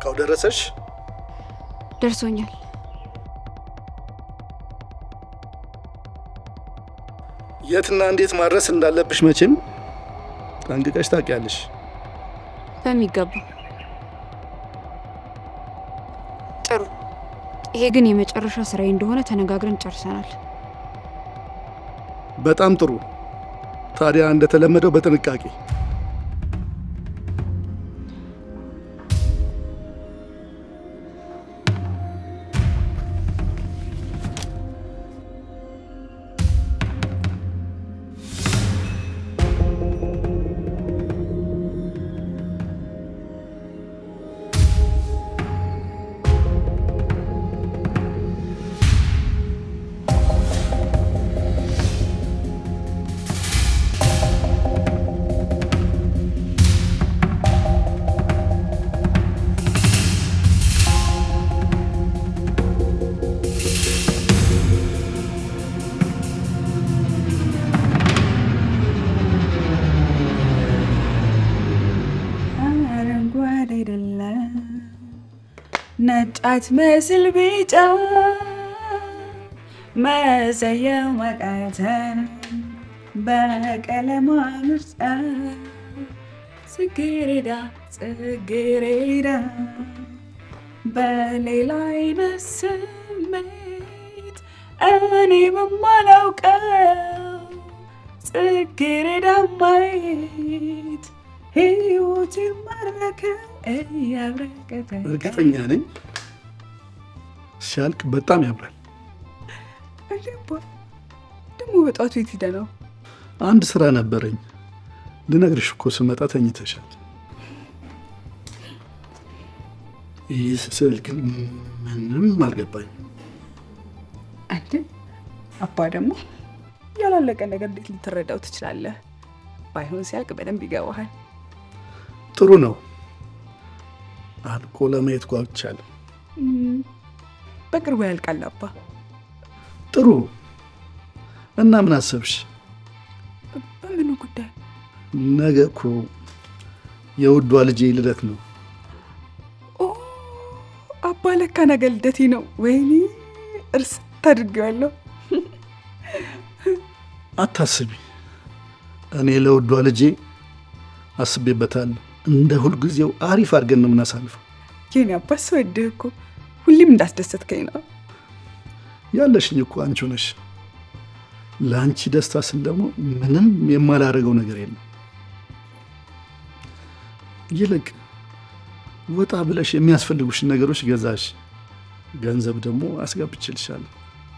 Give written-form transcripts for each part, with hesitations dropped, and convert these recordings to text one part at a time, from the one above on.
እቃው ደረሰሽ? ደርሶኛል። የትና እንዴት ማድረስ እንዳለብሽ መቼም ጠንቅቀሽ ታውቂያለሽ። በሚገባ። ጥሩ። ይሄ ግን የመጨረሻ ስራዬ እንደሆነ ተነጋግረን ጨርሰናል። በጣም ጥሩ። ታዲያ እንደተለመደው በጥንቃቄ። አረንጓዴ አይደለም፣ ነጭ አትመስል ቢጫ፣ መሰየም አቃተን በቀለሟ ምርጫ። ጽጌረዳ ጽጌረዳ በሌላ አይነት ስሜት እኔ በማላውቀው ጽጌረዳ ማየት ሕይወት ማረከው እያብረቀተ። እርግጠኛ ነኝ ሲያልቅ በጣም ያምራል። ደግሞ በጠዋቱ የት ሄደህ ነው? አንድ ስራ ነበረኝ፣ ልነግርሽ እኮ ስመጣ ተኝተሻል። ይህ ስዕል ግን ምንም አልገባኝም። አንድ አባ ደግሞ ያላለቀ ነገር እንዴት ልትረዳው ትችላለህ? ባይሆን ሲያልቅ በደንብ ይገባሃል። ጥሩ ነው። አልቆ ለማየት ጓጉቻለሁ። በቅርቡ ያልቃል አባ። ጥሩ። እና ምን አሰብሽ? በምኑ ጉዳይ? ነገ እኮ የውዷ ልጄ ልደት ነው። ኦ አባ፣ ለካ ነገ ልደቴ ነው። ወይኔ እርስ ታድርጌዋለሁ። አታስቢ፣ እኔ ለውዷ ልጄ አስቤበታለሁ። እንደ ሁልጊዜው አሪፍ አድርገን ነው የምናሳልፈው። የኔ አባት ስወድህ እኮ ሁሌም እንዳስደሰትከኝ ነው። ያለሽኝ እኮ አንቺ ነሽ። ለአንቺ ደስታ ስል ደግሞ ምንም የማላደርገው ነገር የለም። ይልቅ ወጣ ብለሽ የሚያስፈልጉሽን ነገሮች ገዛሽ፣ ገንዘብ ደግሞ አስገብቼልሻለሁ።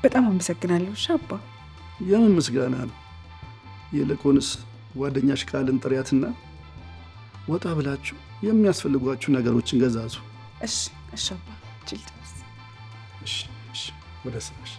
በጣም አመሰግናለሁ። እሺ አባ። የምን ምስጋና ነው? ይልቁንስ ጓደኛሽ ቃልን ጥሪያትና ወጣ ብላችሁ የሚያስፈልጓችሁ ነገሮችን ገዛዙ። እሺ እሺ አባ፣ ችል ድረስ። እሺ እሺ፣ ወደ ስራሽ።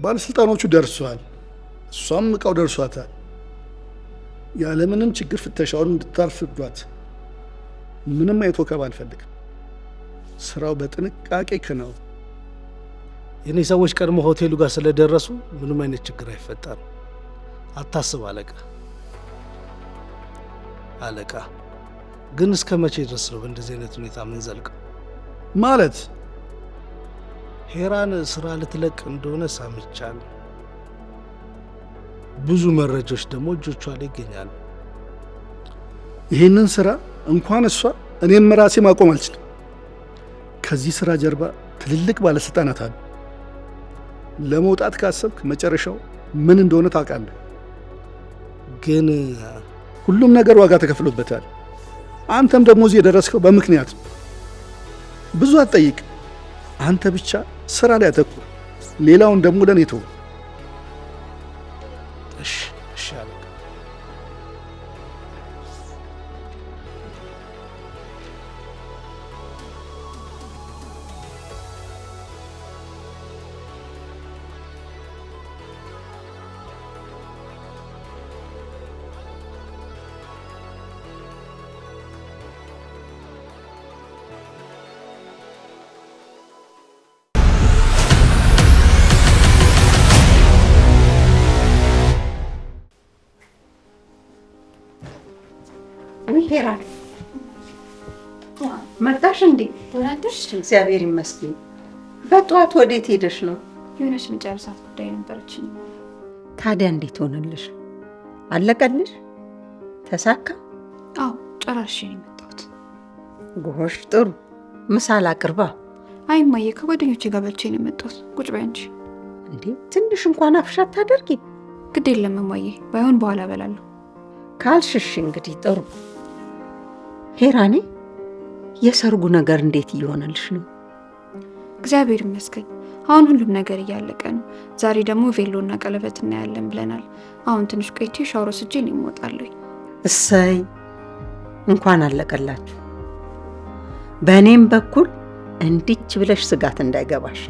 ባለስልጣኖቹ ደርሷል። እሷም እቃው ደርሷታል። ያለምንም ችግር ፍተሻውን እንድታልፍ እርዷት። ምንም አይነት ወከባ አልፈልግም። ስራው በጥንቃቄ ይከናወን። የኔ ሰዎች ቀድሞ ሆቴሉ ጋር ስለደረሱ ምንም አይነት ችግር አይፈጠርም። አታስብ አለቃ። አለቃ ግን እስከ መቼ ድረስ ነው በእንደዚህ አይነት ሁኔታ የምንዘልቀው? ማለት ሄራን ስራ ልትለቅ እንደሆነ ሰምቻለሁ። ብዙ መረጃዎች ደግሞ እጆቿ ላይ ይገኛሉ። ይህንን ስራ እንኳን እሷ እኔም ራሴ ማቆም አልችልም። ከዚህ ስራ ጀርባ ትልልቅ ባለስልጣናት አሉ። ለመውጣት ካሰብክ መጨረሻው ምን እንደሆነ ታውቃለህ። ግን ሁሉም ነገር ዋጋ ተከፍሎበታል። አንተም ደግሞ እዚህ የደረስከው በምክንያት ነው። ብዙ አትጠይቅ። አንተ ብቻ ስራ ላይ አተኩር። ሌላውን ደግሞ ለኔ ተው። እሺ እሺ አለቃ። ሄራን መጣሽ እንዴ? እግዚአብሔር ይመስገን። በጠዋት ወዴት ሄደሽ ነው? የሆነች መጨረሳት ጉዳይ ነበረችኝ። ታዲያ እንዴት ሆነልሽ? አለቀልሽ? ተሳካ? አዎ ጨራርሼ ነው የመጣሁት። ጎሽ ጥሩ። ምሳ ላቅርባ? አይ እማዬ፣ ከጓደኞቼ ጋር በልቼ ነው የመጣሁት። ቁጭ በይ አንቺ። እንዴ ትንሽ እንኳን አፍሻ አታደርጊ? ግድ የለም እማዬ፣ ባይሆን በኋላ እበላለሁ። ካልሽሽ እንግዲህ ጥሩ። ሄራኔ የሰርጉ ነገር እንዴት እየሆነልሽ ነው? እግዚአብሔር ይመስገን አሁን ሁሉም ነገር እያለቀ ነው። ዛሬ ደግሞ ቬሎና ቀለበት እናያለን ብለናል። አሁን ትንሽ ቆይቼ ሻወር ወስጄ እኔም እወጣለሁ። እሰይ እንኳን አለቀላችሁ። በእኔም በኩል እንዲች ብለሽ ስጋት እንዳይገባሽ።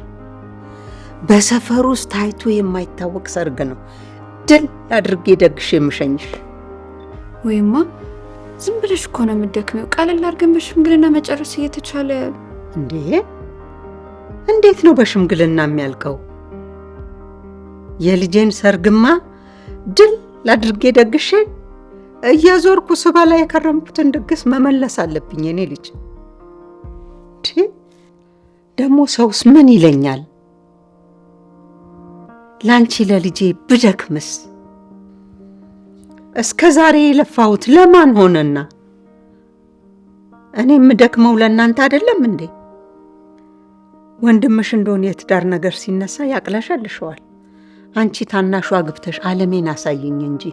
በሰፈር ውስጥ ታይቶ የማይታወቅ ሰርግ ነው ድል አድርጌ ደግሼ የምሸኝሽ። ወይማ ዝም ብለሽ እኮ ነው የምትደክሚው። ቀለል አድርገን በሽምግልና መጨረስ እየተቻለ። እንዴ እንዴት ነው በሽምግልና የሚያልቀው? የልጄን ሰርግማ ድል አድርጌ ደግሼ እየዞርኩ ስበላ የከረምኩትን ድግስ መመለስ አለብኝ። የኔ ልጅ ደግሞ ሰውስ ምን ይለኛል? ላንቺ ለልጄ ብደክምስ? እስከ ዛሬ የለፋሁት ለማን ሆነና? እኔ የምደክመው ለእናንተ አይደለም እንዴ? ወንድምሽ እንደሆነ የትዳር ነገር ሲነሳ ያቅለሸልሸዋል። አንቺ ታናሿ አግብተሽ ዓለሜን አሳይኝ እንጂ።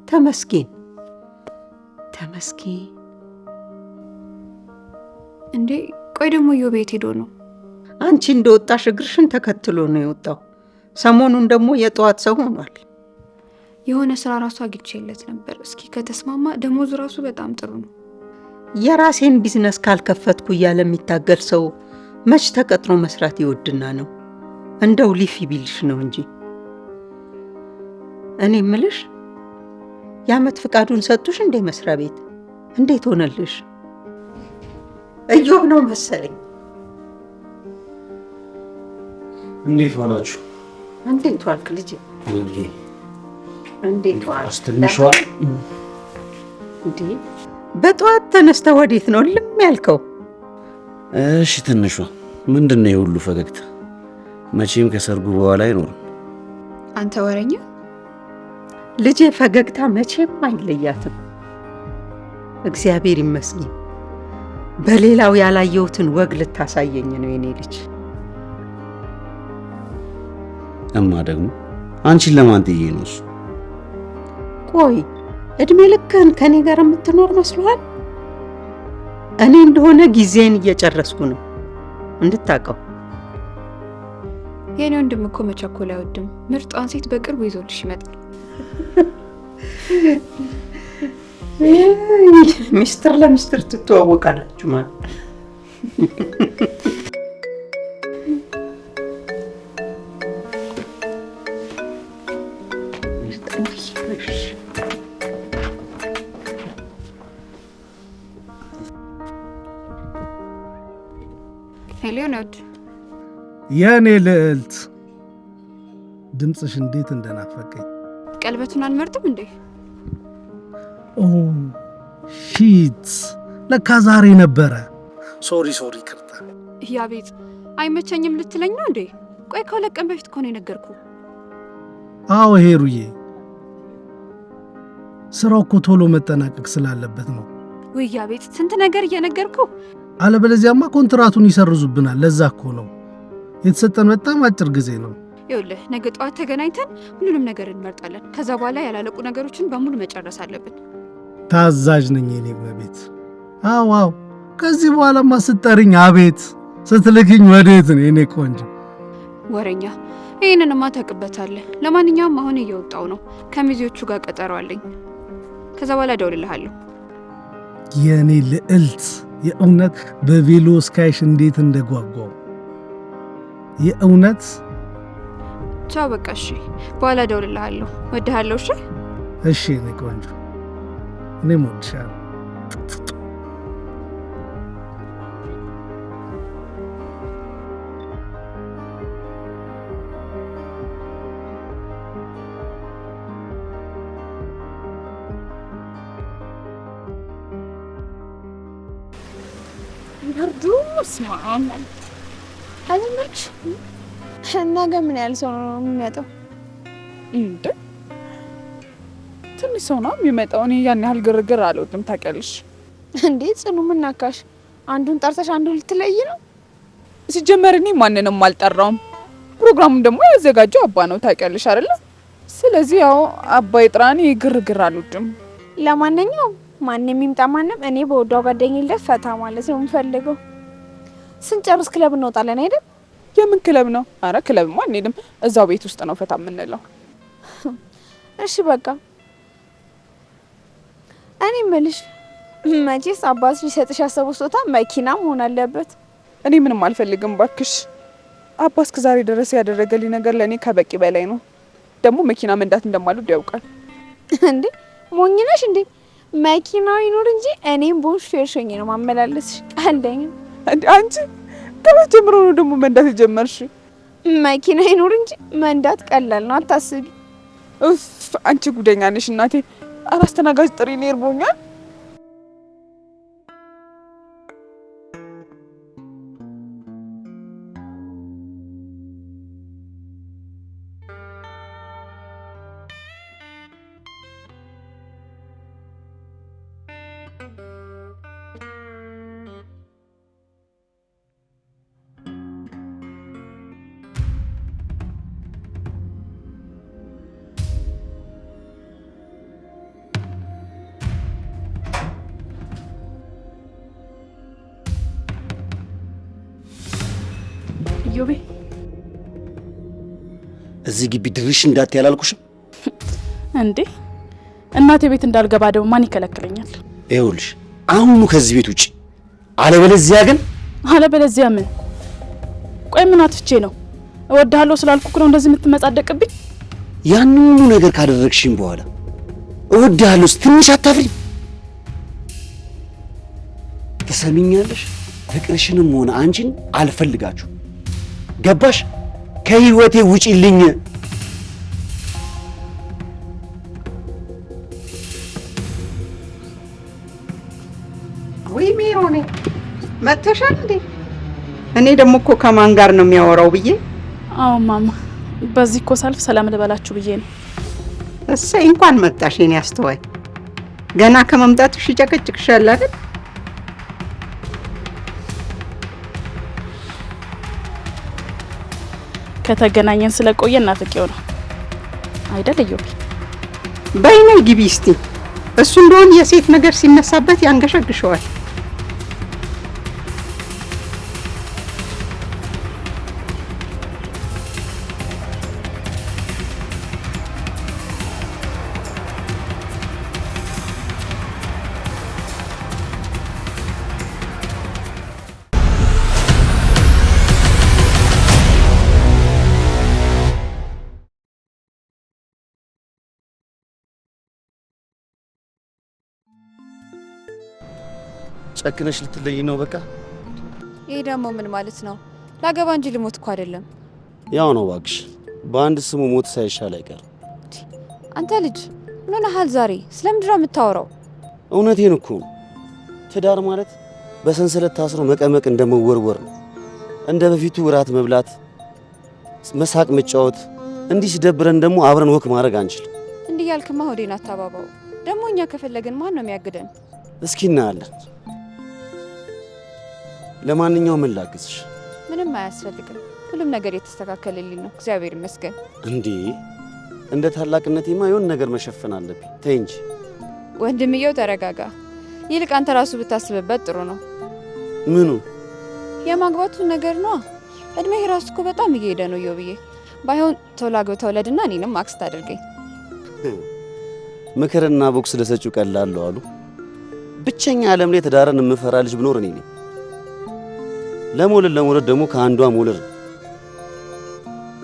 ተመስገን ተመስገን። እንዴ ቆይ ደግሞ ኢዮብ የት ሄዶ ነው? አንቺ እንደወጣሽ እግርሽን ተከትሎ ነው የወጣው። ሰሞኑን ደግሞ የጠዋት ሰው ሆኗል። የሆነ ስራ ራሱ አግኝቼለት ነበር። እስኪ ከተስማማ ደሞዙ ራሱ በጣም ጥሩ ነው። የራሴን ቢዝነስ ካልከፈትኩ እያለ የሚታገል ሰው መች ተቀጥሮ መስራት ይወድና ነው? እንደው ሊፊ ቢልሽ ነው እንጂ። እኔ ምልሽ የዓመት ፍቃዱን ሰጡሽ እንዴ መስሪያ ቤት? እንዴት ሆነልሽ? ኢዮብ ነው መሰለኝ። እንዴት ዋላችሁ? እንዴት ዋልክ ልጄ? እንዴት ዋልክ? ትንሿ እንዴ በጠዋት ተነስተህ ወዴት ነው ልም ያልከው? እሺ ትንሿ ምንድን ነው የሁሉ ፈገግታ? መቼም ከሰርጉ በኋላ አይኖርም። አንተ ወረኛ ልጄ፣ ፈገግታ መቼም አይለያትም። እግዚአብሔር ይመስገን። በሌላው ያላየሁትን ወግ ልታሳየኝ ነው የኔ ልጅ። እማ ደግሞ አንቺን ለማን ጥዬ ነው እሱ? ቆይ እድሜ ልክህን ከኔ ጋር የምትኖር መስሎሃል? እኔ እንደሆነ ጊዜን እየጨረስኩ ነው እንድታውቀው። የኔ ወንድም እኮ መቸኮል አይወድም። ምርጧን ሴት በቅርቡ ይዞልሽ ይመጣል። ሚስጥር ለሚስጥር ትተዋወቃላችሁ ማለት። ነው ውድ። የእኔ ልዕልት፣ ድምፅሽ እንዴት እንደናፈቀኝ። ቀለበቱን አንመርጥም እንዴ? Oh shit፣ ለካ ዛሬ ነበረ። Sorry sorry፣ ይቅርታ። ያቤት፣ አይመቸኝም ልትለኝ ነው እንዴ? ቆይ ከ2 ቀን በፊት እኮ ነው የነገርኩህ። አዎ ሄሩዬ፣ ስራው እኮ ቶሎ መጠናቀቅ ስላለበት ነው። ውይ ያቤት፣ ስንት ነገር እየነገርኩ። አለበለዚያማ ኮንትራቱን ይሰርዙብናል። ለዛ እኮ ነው የተሰጠን፣ በጣም አጭር ጊዜ ነው። ይኸውልህ፣ ነገ ጠዋት ተገናኝተን ሁሉንም ነገር እንመርጣለን። ከዛ በኋላ ያላለቁ ነገሮችን በሙሉ መጨረስ አለብን። ታዛዥ ነኝ የኔ እመቤት። አዎ አዎ፣ ከዚህ በኋላማ ስትጠሪኝ አቤት፣ ስትልክኝ ወዴት ነው የኔ ቆንጆ። ወረኛ፣ ይህንንማ ታውቅበታለህ። ለማንኛውም አሁን እየወጣው ነው፣ ከሚዜዎቹ ጋር ቀጠሮ አለኝ። ከዛ በኋላ እደውልልሃለሁ። የኔ ልዕልት፣ የእውነት በቬሎ እስካይሽ እንዴት እንደጓጓው የእውነት። ቻው፣ በቃ እሺ፣ በኋላ እደውልልሃለሁ። እወድሃለሁ። እሺ። እሺ የኔ ቆንጆ፣ እኔም እወድሻለሁ። ብርዱ ስማ አልመች። ነገ ምን ያህል ሰው ነው የሚመጣው? እንዴ፣ ትንሽ ሰው ነው የሚመጣው። እኔ ያን ያህል ግርግር አልወድም ታውቂያለሽ። እንዴ ጽኑ፣ ምን ነካሽ? አንዱን ጠርተሽ አንዱን ልትለይ ነው? ሲጀመር እኔ ማንንም አልጠራውም። ፕሮግራሙን ደግሞ ያዘጋጀው አባ ነው ታውቂያለሽ አይደለ? ስለዚህ ያው አባ ይጥራ፣ እኔ ግርግር አልወድም። ለማንኛውም ማንም ይምጣ ማንም፣ እኔ በወዷ ጓደኛዬ ልደት ፈታ ማለት ነው የምፈልገው። ስንጨርስ ክለብ እንወጣለን አይደል? የምን ክለብ ነው? አረ ክለብማ አንሄድም። እዛው ቤት ውስጥ ነው ፈታ የምንለው። እሺ በቃ። እኔ የምልሽ፣ መቼስ አባትሽ ሊሰጥሽ ያሰበው ስጦታ መኪና መሆን አለበት። እኔ ምንም አልፈልግም ባክሽ። አባ እስከ ዛሬ ድረስ ያደረገልኝ ነገር ለእኔ ከበቂ በላይ ነው። ደግሞ መኪና መንዳት እንደማልወድ ያውቃል። እንዴ ሞኝ ነሽ እንዴ? መኪናው ይኑር እንጂ እኔም ብሆን ሹፌር ሆኜ ነው ማመላለስሽ። ቀልደኛ። እንዴ አንቺ ከመቼ ጀምሮ ነው ደግሞ መንዳት የጀመርሽ? መኪና ይኑር እንጂ መንዳት ቀላል ነው፣ አታስቢ። ኡፍ፣ አንቺ ጉደኛ ነሽ እናቴ። ኧረ አስተናጋጅ ጥሪ፣ እኔ እርቦኛል። ኢዮቤ። እዚህ ግቢ ድርሽ እንዳትይ አላልኩሽም? እንዴ፣ እናቴ ቤት እንዳልገባ ደግሞ ማን ይከለክለኛል? ይኸውልሽ፣ አሁኑ ከዚህ ቤት ውጭ፣ አለበለዚያ ግን አለበለዚያ ምን? ቆይ ምን አጥፍቼ ነው? እወድሃለሁ ስላልኩህ ነው እንደዚህ የምትመጻደቅብኝ? ያን ሁሉ ነገር ካደረግሽኝ በኋላ እወድሃለሁ ትንሽ አታፍሪም? ትሰሚኛለሽ? ፍቅርሽንም ሆነ አንቺን አልፈልጋችሁ። ገባሽ? ከህይወቴ ውጪልኝ። ወይ ሜሮኔ፣ መጥተሻል እንዴ? እኔ ደግሞ እኮ ከማን ጋር ነው የሚያወራው ብዬ። አዎ ማማ፣ በዚህ እኮ ሳልፍ ሰላም ልበላችሁ ብዬ ነው። እሰይ፣ እንኳን መጣሽ የኔ አስተዋይ። ገና ከመምጣትሽ ይጨቀጭቅሻል አይደል? ከተገናኘን ስለቆየ እናፍቄው ነው አይደል ኢዮቤ? በይ ነይ ግቢ እስቲ። እሱ እንደሆን የሴት ነገር ሲነሳበት ያንገሸግሸዋል። ጨክነሽ ልትለይ ነው? በቃ። ይሄ ደግሞ ምን ማለት ነው? ላገባ እንጂ ልሞት እኮ አይደለም። ያው ነው እባክሽ፣ በአንድ ስሙ ሞት ሳይሻል አይቀርም። አንተ ልጅ ምን ሆነሃል ዛሬ? ስለምንድን ነው የምታወራው? እውነቴን እኮ ነው። ትዳር ማለት በሰንሰለት ታስሮ መቀመቅ እንደመወርወር ነው። እንደ በፊቱ እራት መብላት፣ መሳቅ፣ መጫወት እንዲህ ሲደብረን ደግሞ አብረን walk ማድረግ አንችልም። እንዲህ ያልክማ ሆዴን አታባባው። ደግሞ እኛ ከፈለግን ማን ነው የሚያግደን? እስኪ እናያለን። ለማንኛውም ምን ላግዝሽ? ምንም አያስፈልግም። ሁሉም ነገር የተስተካከለልኝ ነው፣ እግዚአብሔር ይመስገን። እንዴ እንደ ታላቅነቴማ የሆነ ነገር መሸፈን አለብኝ። ተይ እንጂ ወንድምየው፣ ተረጋጋ። ይልቅ አንተ ራሱ ብታስብበት ጥሩ ነው። ምኑ? የማግባቱን ነገር ነዋ። እድሜህ ራሱ እኮ በጣም እየሄደ ነው እዮብዬ። ባይሆን ቶሎ አግብተህ ውለድና እኔንም አክስት አድርገኝ። ምክርና ቦክስ ለሰጪው ቀላል ነው አሉ። ብቸኛ ዓለም ላይ ትዳርን የምፈራ ልጅ ብኖር እኔ ነኝ። ለመውለድ ለመውለድ ደግሞ ከአንዷ መውለድ ነው።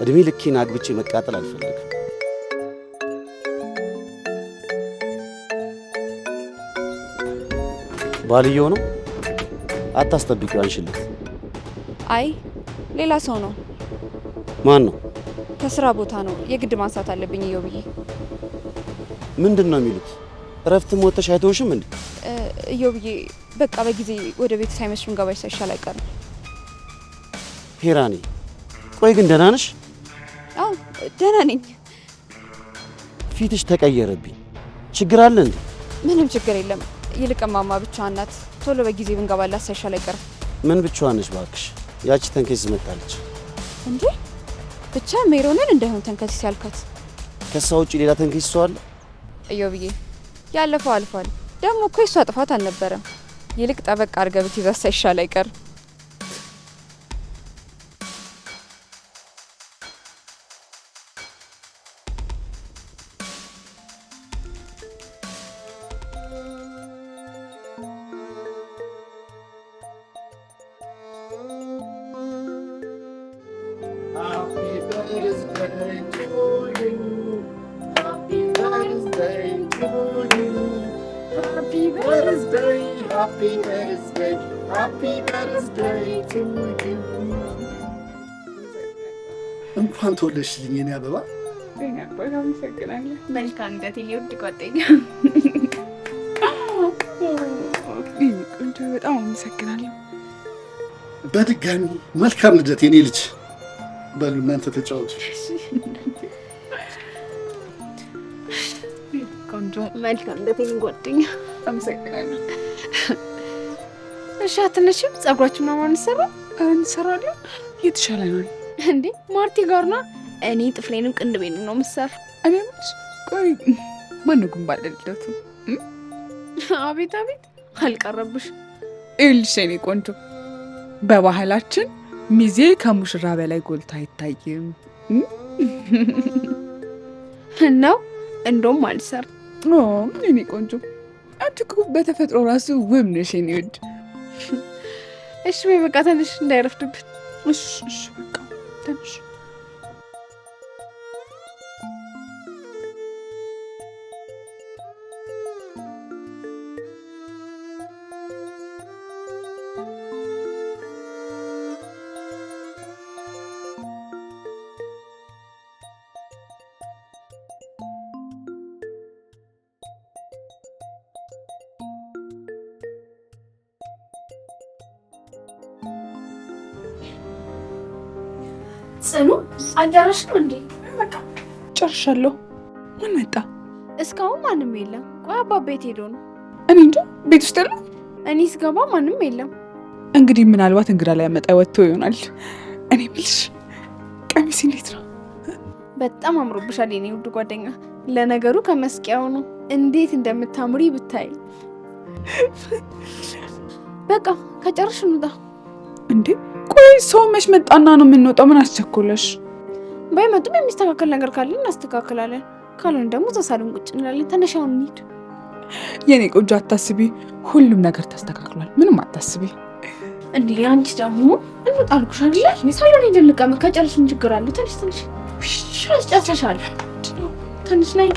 እድሜ ልኬን አግብቼ መቃጠል አልፈልግም። ባልየው ነው? አታስጠብቂው፣ አንሽለት። አይ ሌላ ሰው ነው። ማን ነው? ከስራ ቦታ ነው። የግድ ማንሳት አለብኝ እዮብዬ። ምንድን ነው የሚሉት? እረፍትም ወጥተሽ አይተውሽም እንዴ? እዮብዬ በቃ በጊዜ ወደ ቤት ሳይመሽ ብንገባ ሳይሻል አይቀርም። ሄራኔ፣ ቆይ ግን ደህና ነሽ? አዎ ደህና ነኝ። ፊትሽ ተቀየረብኝ። ችግር አለ እንዴ? ምንም ችግር የለም። ይልቅ እማማ ብቻዋን ናት። ቶሎ በጊዜ ብንገባላት ሳይሻል አይቀርም። ምን ብቻዋን ነሽ እባክሽ? ያቺ ተንከሲስ መጣለች። እንዴ ብቻ ሜሮንን እንዳይሆን ተንከሲስ ያልካት? ከሷ ውጪ ሌላ ተንከሲስ ሰው አለ? እዮብዬ ያለፈው አልፏል። ደግሞ እኮ የሷ ጥፋት አልነበረም። ይልቅ ጠበቅ አድርገህ ብትይዛት ሳይሻል አይቀርም። Happy birthday to you. Happy birthday to you. Happy birthday, happy birthday, happy birthday to you. እንኳን ተወለድሽልኝ የኔ አበባ። አመሰግናለሁ። መልካም ልደት የኔ ውድ ጓደኛ። ቆንጆ በጣም አመሰግናለሁ። በድጋሚ መልካም ልደት የኔ ልጅ። በሉ እናንተ ተጫወቱ። ቆንጆ መልካም ልደት የኔ ጓደኛ። አመሰግናለሁ። እሺ አትነሽም? ፀጉራችን ምናምን አንሰራ? ኧረ እንሰራለን። የት ይሻለናል እንዴ? ማርቲ ጋር ነው። እኔ ጥፍሬንም ቅንድቤንም ነው የምሰራው። እኔ የምልሽ ቆይ ማነው ግን ባለ ልደቱ? አቤት አቤት አልቀረብሽ። ይኸውልሽ የኔ ቆንጆ በባህላችን ሚዜ ከሙሽራ በላይ ጎልቶ አይታይም ነው። እንደውም አልሰራም። የኔ ቆንጆ አንቺ እኮ በተፈጥሮ ራሱ ውብ ነሽ የኔ ውድ። እሺ በይ በቃ ተነሽ እንዳይረፍድብን። እሺ እሺ በቃ ተነሽ። ጽኑ አልጨረስሽም እንዴ? በቃ ጨርሻለሁ። ማን መጣ? እስካሁን ማንም የለም። ቆይ አባ ቤት ሄዶ ነው? እኔ እንጃ ቤት ውስጥ የለም። እኔ ስገባ ማንም የለም። እንግዲህ ምናልባት እንግዳ ላይ ያመጣ ወጥቶ ይሆናል። እኔ የምልሽ ቀሚስ እንዴት ነው? በጣም አምሮብሻል የኔ ውድ ጓደኛ። ለነገሩ ከመስቂያው ነው እንዴት እንደምታምሪ ብታይ። በቃ ከጨርሽ እንውጣ። እንዴ ቆይ ሰው መች መጣና ነው የምንወጣው? ምን አስቸኮለሽ? ባይመጡም የሚስተካከል ነገር ካለ እናስተካክላለን፣ ካልሆነ ደግሞ እዛ ሳሎን ቁጭ እንላለን። ተነሽ አሁን እንሂድ። የኔ ቆንጆ አታስቢ፣ ሁሉም ነገር ተስተካክሏል። ምንም አታስቢ። እንዴ አንቺ ደግሞ እንውጣ አልኩሽ አይደለ? ሳሎን ሄደን እንቀመጥ። ከጨርሽ ምን ችግር አለ? ተነሽ ተነሽ። ጨርሰሻል። ተነሽ ነይ።